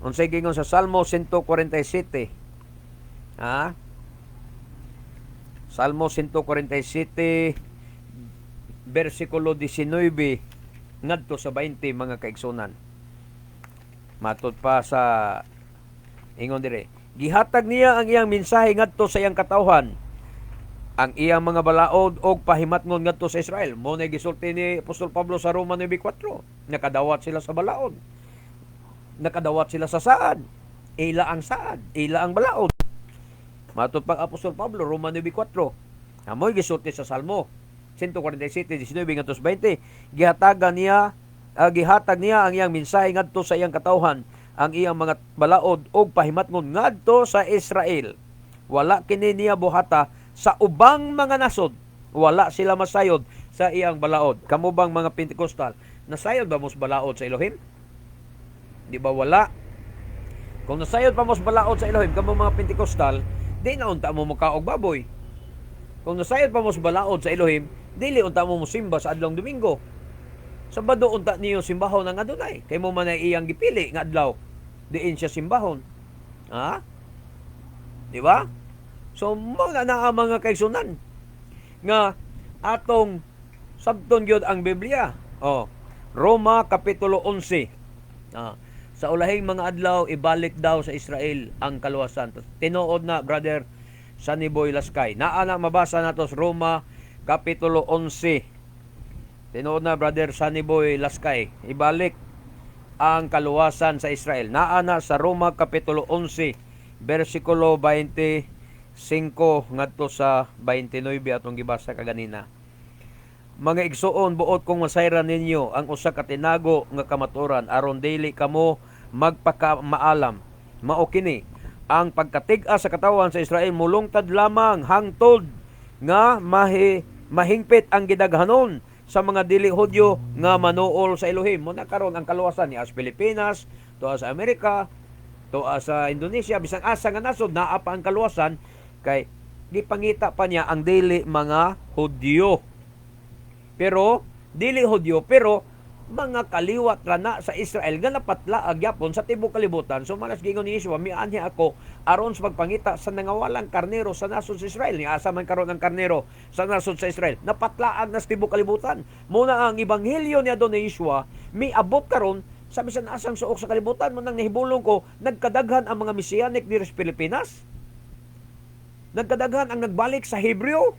Unsay gingon sa Salmo 147? Ha? Salmo 147 versikulo 19 ngadto sa 20, mga kaigsunan. Matod pa sa ingon dire, gihatag niya ang iyang mensahe ngadto sa iyang katawhan, ang iyang mga balaod og pahimatngon ngadto sa Israel. Mo na gisulti ni Apostol Pablo sa Roma 9:4. Nakadawat sila sa balaod. Nakadawat sila sa saad. Ila ang saad, ila ang balaod. Matod pag Apostol Pablo, Roma 9:4. Amoy gisulti sa Salmo 147, 19 ngadto sa 20. Gihatag niya ang iyang mensahe ngadto sa iyang katawhan, ang iyang mga balaod og pahimatngon ngadto sa Israel. Wala kini niya buhata sa ubang mga nasod. Wala sila masayod sa iyang balaod. Kamo bang mga Pentecostal, nasayod ba mo sa balaod sa Elohim? Di ba wala? Kung nasayod pa mo sa balaod sa Elohim, kamo mga Pentecostal, di na unta mo mukaog baboy. Kung nasayod pa mo sa balaod sa Elohim, dili unta mo mosimba sa adlong Domingo. Sabado unta niyo simbahon ang Adonai. Kay mo man ay iyang gipili nga adlaw. Diin siya simbahon. Ha? Di ba? So, mga naa, mga kaigsunan, nga atong sabton gyud ang Biblia. Oh, Roma kapitulo 11. Sa ulahing mga adlaw, ibalik daw sa Israel ang kaluwasan. Tinuod na, Brother Sunny Boy Laskay. Naa na, mabasa nato sa Roma kapitulo 11. Tinuod na, Brother Sunny Boy Laskay. Ibalik ang kaluwasan sa Israel. Naa na sa Roma kapitulo 11 versikulo 25 ngadto sa 29 atong gibasa kaganina. "Mga igsuon, buot kong masayran ninyo ang usa ka tinago nga kamatuoran aron dili kamo magpakamaalam. Mao kini: ang pagkatig-a sa katawhan sa Israel mulungtad lamang hangtod nga mahingpit ang gidaghanon sa mga dili Hudyo nga manuol sa Elohim." Mao na karon ang kaluwasan niya sa Pilipinas, tuwa sa Amerika, tuwa sa Indonesia, bisan asa nga nasod, naa pa ang kaluwasan kay gipangita pa niya ang dili mga Hudyo. Pero dili Hudyo, pero mga kaliwat ra na sa Israel nga napatlaag gyapon sa tibuok kalibutan. So manas giingon ni Yeshua, "Mianhi ako aron sa pagpangita sa nangawalang karnero sa nasod sa Israel." Ni asa man karon ang karnero sa nasod sa Israel? Napatlaag na sa tibuok kalibutan. Mao na ang ebanghelyo ni Adonai Yeshua miabot karon sa bisan asang suok sa kalibutan. Mao nang nahibulong ko, nagkadaghan ang mga Messianic diri sa Pilipinas. Nagkadaghan ang nagbalik sa Hebreo.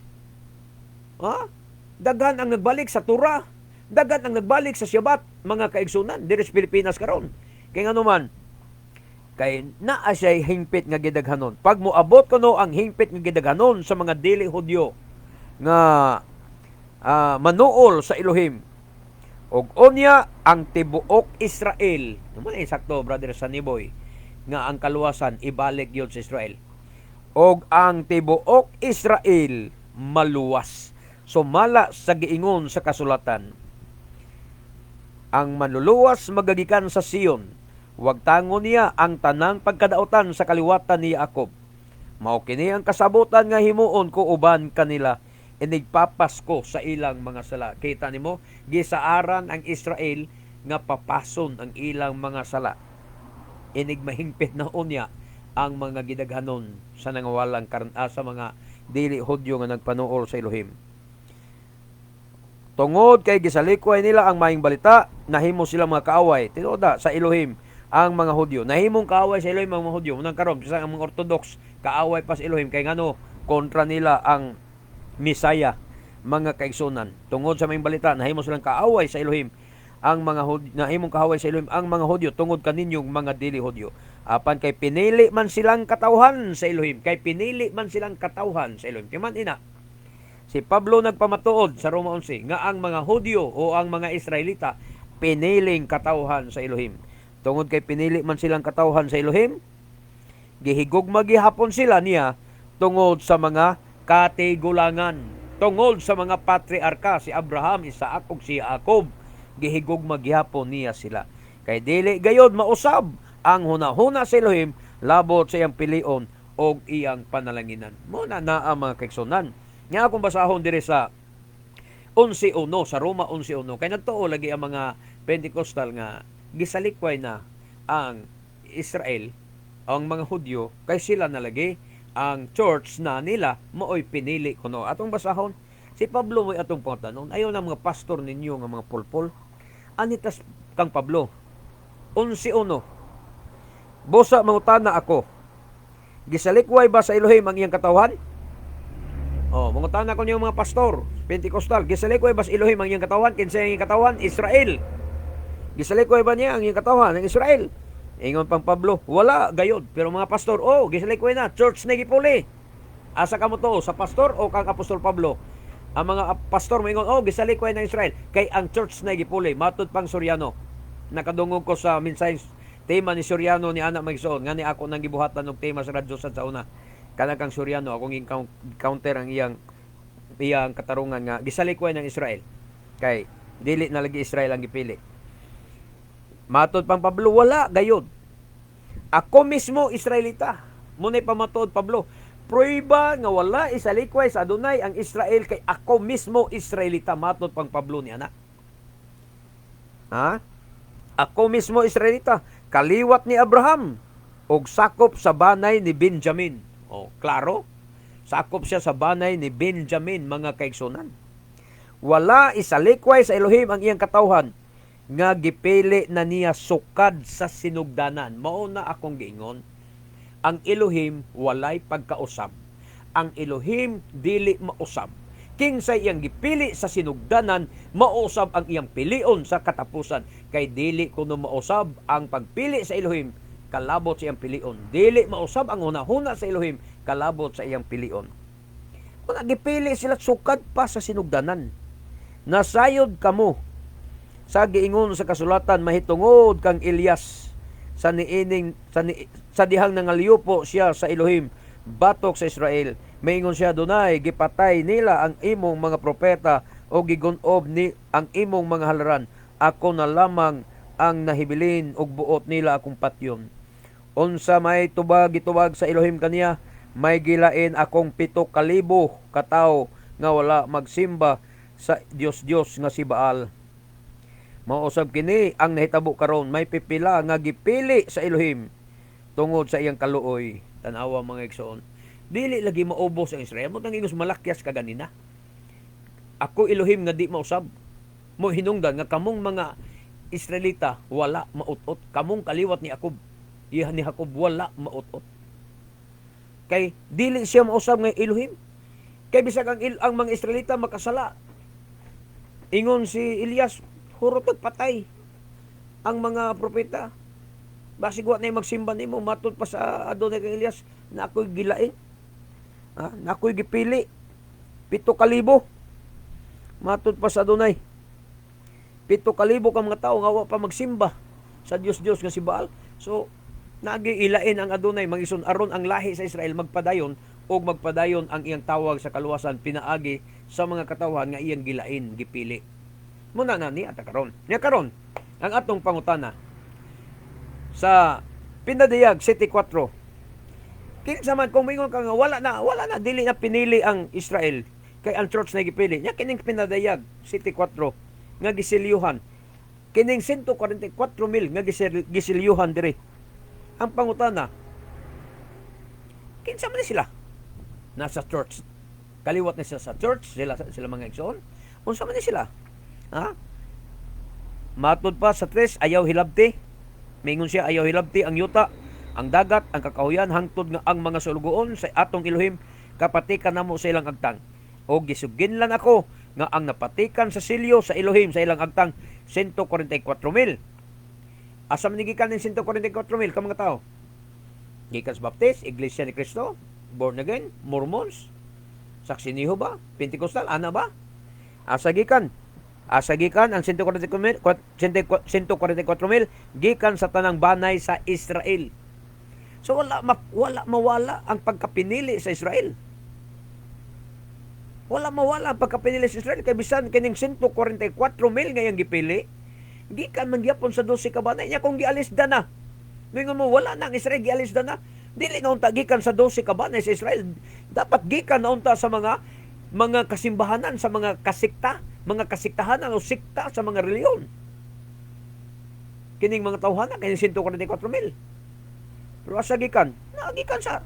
Ha? Daghan ang nagbalik sa Torah. Daghan ang nagbalik sa Shabbat, mga kaigsunan, diri sa Pilipinas karon. Kay ngano man, kay naa siya'y hingpit nga gidaghanon. Pag moabot kuno ang hingpit nga gidaghanon sa mga dili Hudyo nga manuol sa Elohim, og unya ang tibuok Israel, mao na sakto, Brother Sunny Boy, nga ang kaluwasan ibalik yun sa Israel. Og ang tibuok Israel maluwas. Sumala sa giingon sa kasulatan, "Ang manluluwas magagikan sa Sion. Wagtangon niya ang tanang pagkadautan sa kaliwatan ni Jacob. Mao kini ang kasabutan nga himuon ko uban kanila inigpapasko sa ilang mga sala." Kita nimo, gisaaran ang Israel nga papason ang ilang mga sala inig mahingpit na unya ang mga gidaghanon sa nangawalang sa mga dili Hudyo nga nagpanuol sa Elohim. Tungod kay gisalikway nila ang maayong balita, nahimo sila mga kaaway. Tinuod sa Elohim ang mga Hudyo. Nahimong kaaway sa Elohim ang mga Hudyo. Unang karon, bisan ang mga Orthodox, kaaway pa sa Elohim kay ngano, kontra nila ang Misaya, mga kaigsunan. Tungod sa maayong balita, nahimo silang kaaway sa Elohim ang mga Hudyo, nahimong kaaway sa Elohim ang mga Hudyo tungod kaninyong mga dili Hudyo. Apan kay pinili man silang katawhan sa Elohim, kay pinili man silang katawhan sa Elohim. Kay man ina, si Pablo nagpamatuod sa Roma 11 nga ang mga Hudyo o ang mga Israelita piniling katawhan sa Elohim. Tungod kay pinili man silang katawhan sa Elohim, gihigugma gihapon sila niya tungod sa mga katigulangan, tungod sa mga patriarka, si Abraham, Isaac ug si Jacob, gihigugma gihapon niya sila. Kay dili gayod mausab ang hunahuna sa Elohim labot sa iyang pilion og iyang panalanginan. Mao na naa, mga kaigsunan. Nga akong basahon diri sa 11.1, sa Roma 11.1, kay nagtuo lagi ang mga Pentecostal nga gisalikway na ang Israel, ang mga Hudyo, kay sila na lagi ang church na nila maoy pinili kuno. Atong basahon si Pablo, mo'y atong pangutanon. Ayaw na mga pastor ninyo nga mga pulpol. Anitas kang Pablo 11.1: "Busa mangutana ako, gisalikway ba sa Elohim ang iyang katawhan?" Oh, mangutana ko niyo mga pastor Pentecostal, gisalikway ba sa Elohim ang iyang katawhan? Kinsa ang iyang katawhan? Israel. Gisalikway ba niya ang iyang katawhan, ang Israel? Ingon pang Pablo, wala gayod. Pero mga pastor, oh, gisalikway na, church na gipuli. Asa ka mo to, sa pastor o kang Apostol Pablo? Ang mga pastor moingon, "Oh, gisalikway ng Israel kay ang church na gipuli." Matud pang Soriano. Nakadungog ko sa mensahe tema ni Soriano ni anak magsuon nga ni ako nang gibuhatan og tema sa radyo sa una. Kanang kang Soriano, akong counter ang iyang iyang katarungan nga gisalikway ng Israel. Kay dili na lagi Israel ang gipili. Matod pang Pablo, wala gayod. Ako mismo Israelita. Muna'y pamatod Pablo. Prueba nga wala isalikway sa Adunay ang Israel kay ako mismo Israelita, matod pang Pablo ni ana. Ha? Ako mismo Israelita, kaliwat ni Abraham ug sakop sa banay ni Benjamin. Oh, klaro. Sakop siya sa banay ni Benjamin, mga kaigsunan. Wala isalikway sa Elohim ang iyang katawhan nga gipili na niya sukad sa sinugdanan. Mao na akong giingon. Ang Elohim walay pagkausab. Ang Elohim dili mausab. Kinsay iyang gipili sa sinugdanan, mausab ang iyang pilion sa katapusan. Kay dili kuno mausab ang pagpili sa Elohim kalabot sa iyang pilion. Dili mausab ang hunahuna sa Elohim kalabot sa iyang pilion. Kung gipili sila sukad pa sa sinugdanan. Nasayod kamo sa giingon sa kasulatan mahitungod kang Elias sa niining sa, ni, sa dihang nangalyupo siya sa Elohim batok sa Israel. Maingon siya, "Dunay gipatay nila ang imong mga propeta o gigunob ni ang imong mga halaran. Ako na lamang ang nahibilin ug buot nila akong patyon." Unsa may tubag gitubag sa Elohim kaniya? "May gilain akong 7,000 ka tawo nga wala magsimba sa Dios-Dios nga si Baal." Mao usab kini ang nahitabo karon, may pipila nga gipili sa Elohim tungod sa iyang kaluoy. Tan-awa, mga igsoon. Dili lagi maubos ang Israel. Mo tang ingos Malakias kaganina. Ako Elohim nga di mausab. Mo hinungdan nga kamong mga Israelita wala maut-ot. Kamong kaliwat ni Jacob. Iha ni Jacob wala maut-ot. Kay dili siya mausab nga Elohim. Kay bisag ang mga Israelita makasala. Ingon si Elias, hurot patay ang mga propeta. Basig wa na magsimba nimo, matud pa sa Adonai kang Elias na ako'y gilain. Ha? Na ako'y gipili. 7,000. Matud pa sa Adonai. 7,000 ka mga tao nga wa pa magsimba sa Dios-Dios nga si Baal. So, nagi ilain ang Adonai magison aron ang lahi sa Israel magpadayon o magpadayon ang iyang tawag sa kaluwasan pinaagi sa mga katawhan nga iyang gilain, gipili. Muna na ni ata karon. Nya karon, ang atong pangutana sa Pinadayag 7:4. Kinsa man kung moingon ka nga wala na dili na pinili ang Israel kay ang church na gipili. Nya kining Pinadayag 7:4 nga gisilyuhan. Kining 144 mil nga gisilyuhan diri. Ang pangutana, kinsa man ni sila? Nasa church. Kaliwat na sila sa church, sila sila mga igsoon. Unsa man ni sila? Ha? Matod pa sa 3, ayaw hilabti. Mingon siya, ayaw hilabti ang yuta, ang dagat, ang kakahuyan, hangtod nga ang mga sulugoon sa atong Elohim, kapatikan namo sa ilang agtang. O gisuginlan ako nga ang napatikan sa silyo sa Elohim sa ilang agtang 144 mil. Asa man gikan ning 144 mil ka mga tao? Gikan sa Baptist, Iglesia ni Cristo, Born Again, Mormons, Saksi ni Jehova, Pentecostal, ana ba? Asa gikan? Asa gikan ang 144 mil, 144 mil gikan sa tanang banay sa Israel. So wala mawala ang pagkapinili sa Israel. Wala mawala ang pagkapinili sa Israel kay bisan kining 144 mil nga iyang gipili, gikan man gyapon sa 12 ka banay niya kung gialis na. Mingon mo wala na ang Israel, gialis na. Dili na unta gikan sa 12 ka banay sa Israel. Dapat gikan na unta sa mga kasimbahanan, sa mga kasikta, mga kasiktahanan o sikta sa mga reliyon. Kining mga tawhana kining 144 mil. Pero asa gikan? Nagikan sa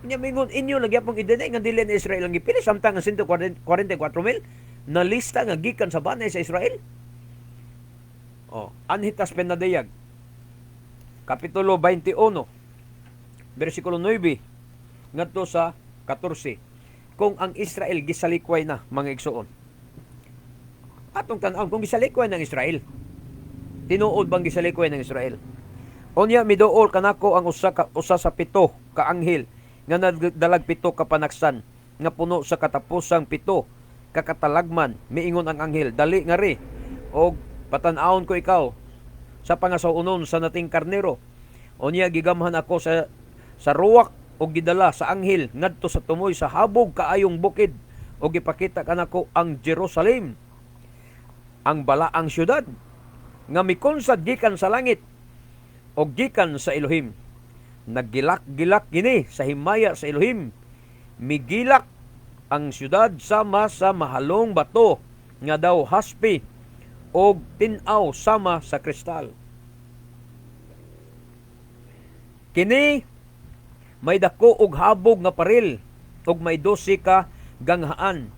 Nya mingon inyo lagi pong i-deny nga dili na Israel ang gipili samtang ang 144 mil na lista nga gikan sa banay sa Israel. Oh, anhitas Pinadayag. Kapitulo 21, versikulo 9 ngadto sa 14. Kung ang Israel gisalikway na, mga igsoon. Atong tan-awon kung gisalikway ng Israel. Tinuod bang gisalikway ng Israel? Unya miduol kanako ang usa sa pito ka anghel nga nagdalag pito ka panaksan nga puno sa katapusang pito ka katalagman. Miingon ang anghel, "Dali ngari og patan-awon ko ikaw sa pangasaw-onon sa Nating Karnero." Unya gigamhan ako sa ruwak og gidala sa anghel ngadto sa tumoy sa habog kaayong bukid og gipakita kanako ang Jerusalem, ang balaang syudad. nga mikunsad gikan sa langit o gikan sa Elohim. Naggilak-gilak kini sa himaya sa Elohim. Migilak ang syudad sama sa mahalong bato nga daw haspe og tin-aw sama sa kristal. Kini may dako og habog nga paril ug may 12 ka ganghaan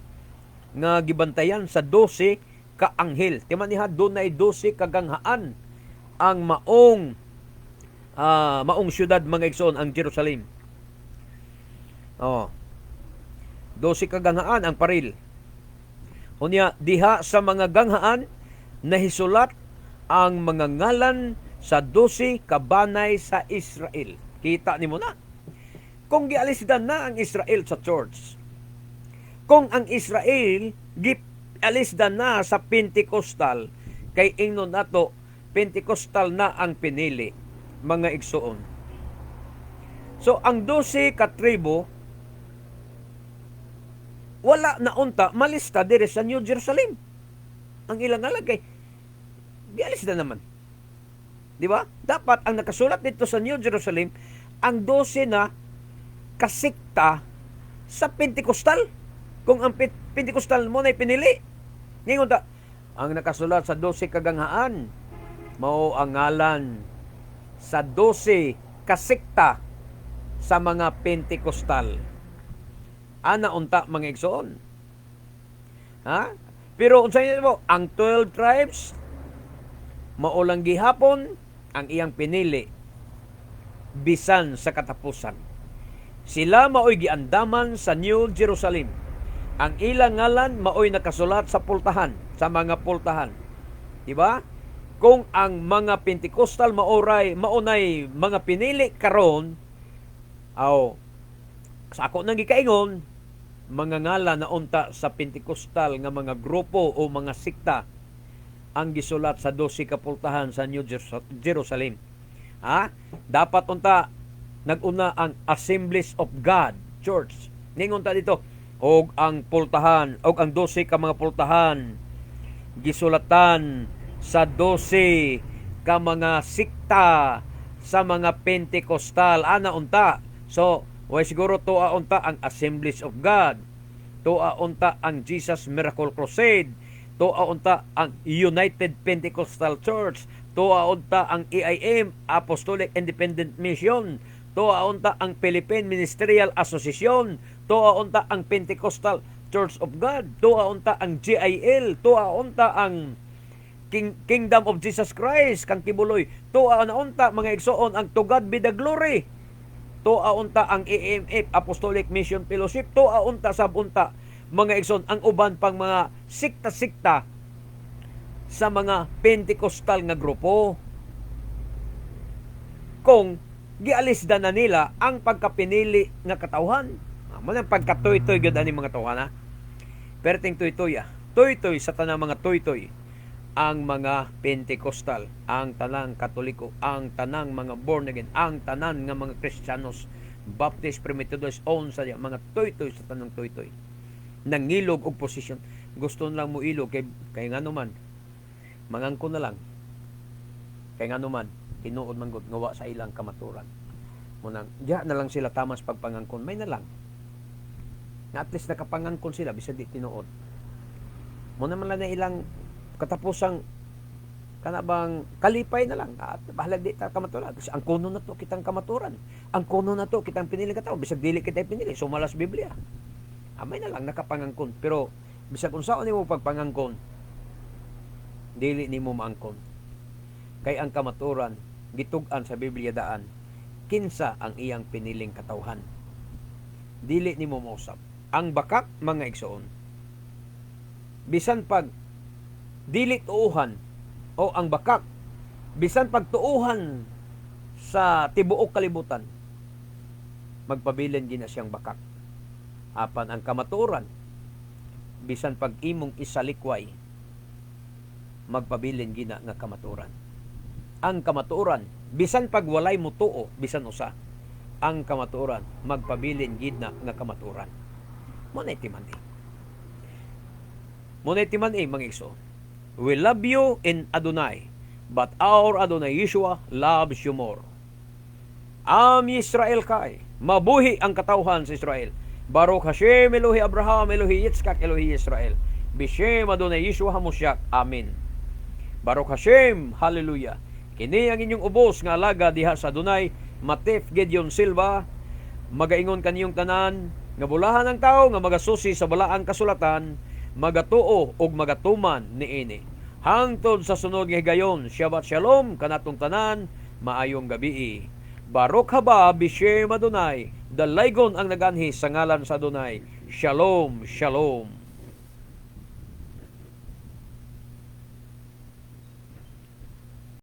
nga gibantayan sa 12 ka anghel. Timan niha, dunay 12 ka ganghaan ang maong syudad, mga igsoon, ang Jerusalem. Oh. 12 ka ganghaan ang paril. Unya diha sa mga ganghaan nahisulat ang mga ngalan sa 12 ka banay sa Israel. Kita nimo na. Kung gialisdan na ang Israel sa church, kung ang Israel gialisdan na sa Pentecostal, kay ingnon nato Pentecostal na ang pinili, mga igsoon. So ang 12 ka tribo wala na unta malista diri sa New Jerusalem. Ang ilang ngalan kay gialis na naman. Di ba? Dapat ang nakasulat dito sa New Jerusalem ang 12 na kasikta sa Pentecostal. Kung ang Pentecostal mo na pinili. Ngayon ta, ang nakasulat sa 12 kaganghaan mao ang ngalan sa 12 kasikta sa mga Pentecostal. Ana unta, mga igsoon. Ha? Pero unsa mo ang 12 tribes, mao lang gihapon ang iyang pinili bisan sa katapusan. Sila maoy giandaman sa New Jerusalem. Ang ilang ngalan maoy nakasulat sa pultahan, sa mga pultahan. Di ba? Kung ang mga Pentecostal maoray maunay mga pinili karon, aw sa ako nang gikaingon, mga ngalan na unta sa Pentecostal nga mga grupo o mga sikta ang gisulat sa 12 kapultahan sa New Jerusalem. Ha? Dapat unta naguna ang Assemblies of God Church. Ningon ta dito og ang pultahan og ang 12 ka mga pultahan gisulatan sa 12 ka mga sikta sa mga Pentecostal. Ana unta. So, way siguro tuwa unta ang Assemblies of God. Tuwa unta ang Jesus Miracle Crusade. Tuwa unta ang United Pentecostal Church. Tuwa unta ang AIM, Apostolic Independent Mission. Tuwa unta ang Philippine Ministerial Association. Tuwa unta ang Pentecostal Church of God. Tuwa unta ang GIL. Tuwa unta ang Kingdom of Jesus Christ kang Kibuloy. Tuwa na unta, mga igsoon, ang To God Be the Glory. Tuwa unta ang AMF, Apostolic Mission Fellowship. Tuwa unta sab unta, mga igsoon, ang uban pang mga sikta-sikta sa mga Pentecostal nga grupo. Kung gialisdan na nila ang pagkapinili nga katawhan. Mo nang pagkatoy-toy gyud ani mga tawhan, ha. Perting tuy-tuy, ah. Tuy-tuy sa tanang mga tuy-tuy ang mga Pentecostal, ang tanang Katoliko, ang tanang mga born again, ang tanan nga mga Kristiyanos, Baptist, Primitivos, on sa mga tuy-tuy sa tanang tuy-tuy. Nangilog og posisyon. Gusto lang mo ilog kay ngano man mangangko na lang. Kay ngano man tinuod man gud nga wa sa ilang kamaturan. Munang diha na lang sila tamas pagpangangkon, may na lang. Nga at least nakapangangkon sila bisag di tinuod. Mo naman lang na ilang katapusang kana bang kalipay na lang at bahalag di ta kamaturan. Kasi ang kuno na to kitang kamaturan. Ang kuno na to kitang pinili ka tao bisag dili kita pinili sumalas Biblia. Amay na lang nakapangangkon, pero bisag unsaon nimo pagpangangkon, dili nimo maangkon. Kay ang kamaturan gitug-an sa Biblia daan kinsa ang iyang piniling katawhan. Dili nimo mausab. Ang bakak, mga igsoon, bisan pag dili tuuhan o ang bakak bisan pag tuuhan sa tibuok kalibutan, magpabilin gina siyang bakak. Apan ang kamatuoran, bisan pag imong isalikway, magpabilin gina nga kamatuoran. Ang kamatuoran, bisan pag walay mutuo bisan usa, ang kamatuoran magpabilin gid na nga kamatuoran. Mo na timan eh. Mo na timan eh, mga igsoon. We love you in Adonai. But our Adonai Yeshua loves you more. Am Yisrael Chai. Mabuhi ang katawhan sa Israel. Baruch Hashem, Elohi Abraham, Elohi Yitzchak, Elohi Israel. Bishem Adonai Yeshua HaMoshiach. Amen. Baruch Hashem, Hallelujah. Kini ang inyong ubos nga alaga diha sa Adonai, Matef Gideon Silva, magaingon kaniyong tanan, nga bulahan ang tao nga magasusi sa balaang kasulatan, magatuo ug magatuman niini. Hangtod sa sunod nga higayon, Shabbat Shalom kanatong tanan, maayong gabii. Baruch haba bishem Adonai, dalaygon ang naganhi sa ngalan sa Adonai. Shalom, shalom.